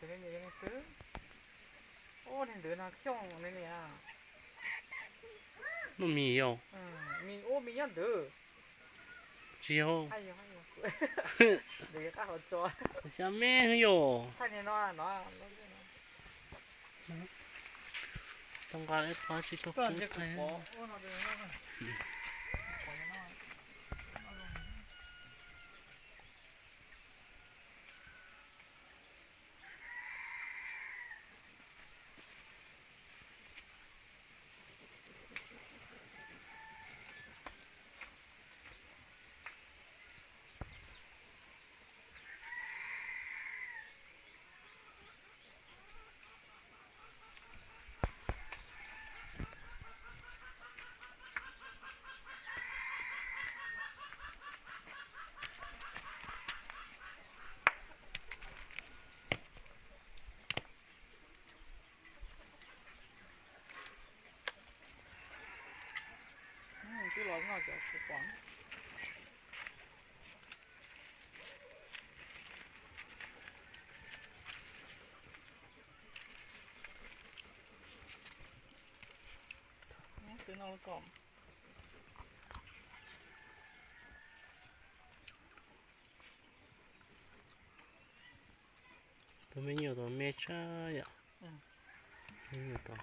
Ub, neeg ntawd no xyooj ne niam. Noj mis yau. Mis ub mis nyob ntawd. Tsis yau. Ntawd qab hauv tso. Xya me yau. Thaij niag no no. Tau nqa ib qho tsis tau pub thaij. Twb los noj cov kuv pom. Twb noj lub kom. Tus me nyuam tod me tshaj yom. Me nyuam tod.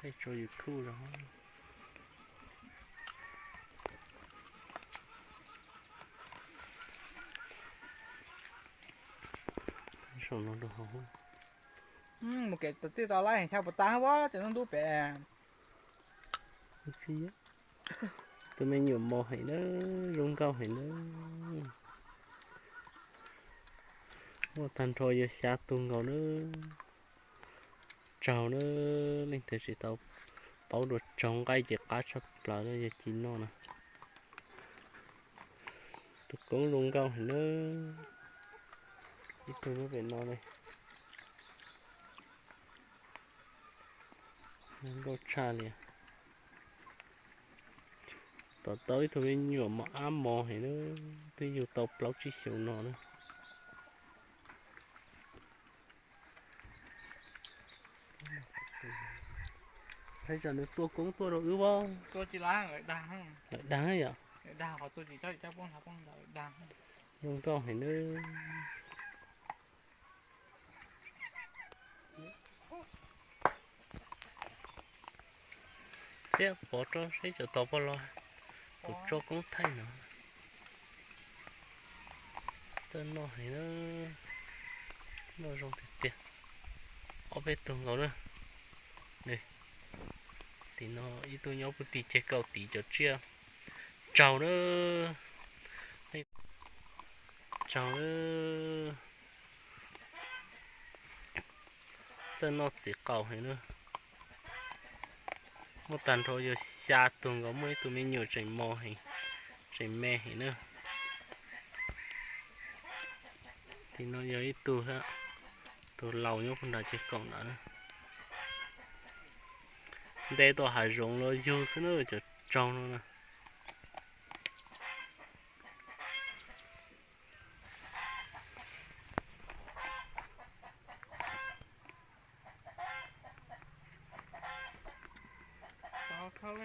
Thaij tso YouTube los. Saum no rau hauv. Mus kev tij tau laib heev, xya puas tag vab cov no ntub pem. Tsis, tus me nyuam mos heev na, zoo nkauj heev na. Muaj tag nrho yog xya tus nkaus na. Tsaug na, leej twg tsis tau paub dua tsaug nqaij ces qab tshaj plaws na, yog ci noj na. Tus koob zoo nkauj heev na. Ib tug nyob pem no li. Zoo nkauj tshaj li. Tom tau ib tug me nyuam mos ab mos heev na, twb yug tau plaub tsib xyoos no na. Hais tsam nws tua koob tuaj rau wb vab. Lawm dag yom. Zoo nkauj heev na. Txiab pov rau seb cov tod puas los, kuv tso koob thaij no. Txawj noj heev na, noj zoo tiag tiag. Ob peb tug nkaus na. Tim no ib tug nyob pug tim ceg kaum tim cov tsiaj. Tsaug na. Tsaug na. Txawj noj txiv qaub heev na. Muaj tag nrho yog xya tug nkaus, muaj ib tug me nyuam tseem mos heev, tseem me heev na. Tim no yog ib tug, tus laus nyob puag nram ceg kaum ntawd na. Nte tau hav zoov los yug xwb na cov tsaug no na.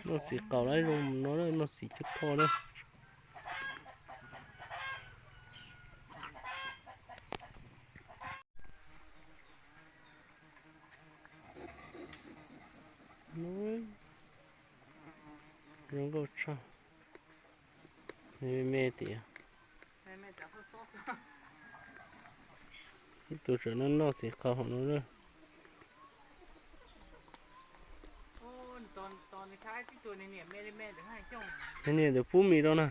Noj txiv qaub lawm zoo no, noj txiv cuab thoj na. Zoo nkauj tshaj. Me me tias. Ib tug tseem noj noj txiv qaub hauv no na. Niam ntawd pub mis rau na.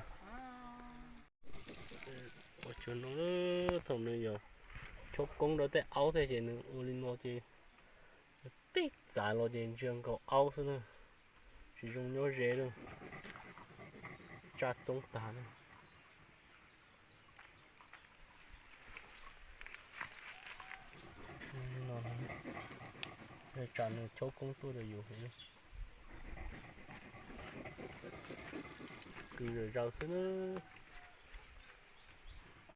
Ua tsuag no, thaum nws yog chob koob rau tej aub thiab ces nws ua li no ces tib txav los ces ntsia nkaus aub xwb na. Tsis zoo nyob ze na. Tsa txoob tag na. Tsam nws chob koob tuaj rau yus heev. tus zam zaws xwb nab.